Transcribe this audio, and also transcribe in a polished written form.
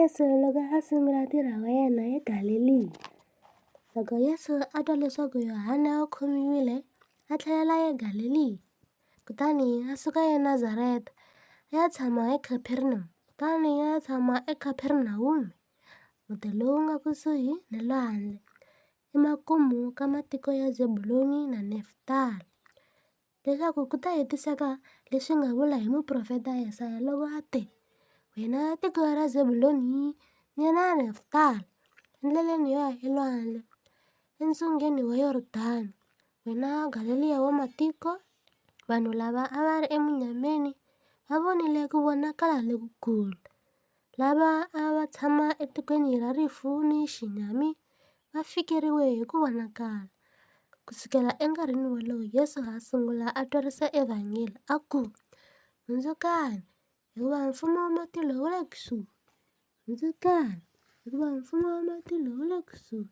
Yesu loko a sungula ntirho wa yena eGaleliya. Loko Yesu a twa leswaku Yohane u khomiwile, a tlhelela eGaleliya. Kutani a suka eNazareta, a ya tshama kutani a ya tshama eKapernawume, muti lowu nga kusuhi ni lwandle, emakumu ka matiko ya Zebuloni na Neftali, leswaku ku ta hetiseka leswi nga vula hi muprofeta Esaya loko a te, Wena tiko ra Zebuloni ni ra Neftali, endleleni yo ya elwandle, entsungeni wa Yordani, wena Galeliya wa matiko, vanhu lava a va ri emunyameni va vonile ku vonakala lokukulu, lava a va tshama etikweni ra rifu ni xinyami va fikeriwe hi ku vonakala. Ku sukela enkarhini wolowo Yesu a sungula a twarisa Evhangeli, a ku, Hundzukani, hikuva mfumo wa matilo wu le kusuhi. Hundzukani, hikuva mfumo wa matilo wu le kusuhi.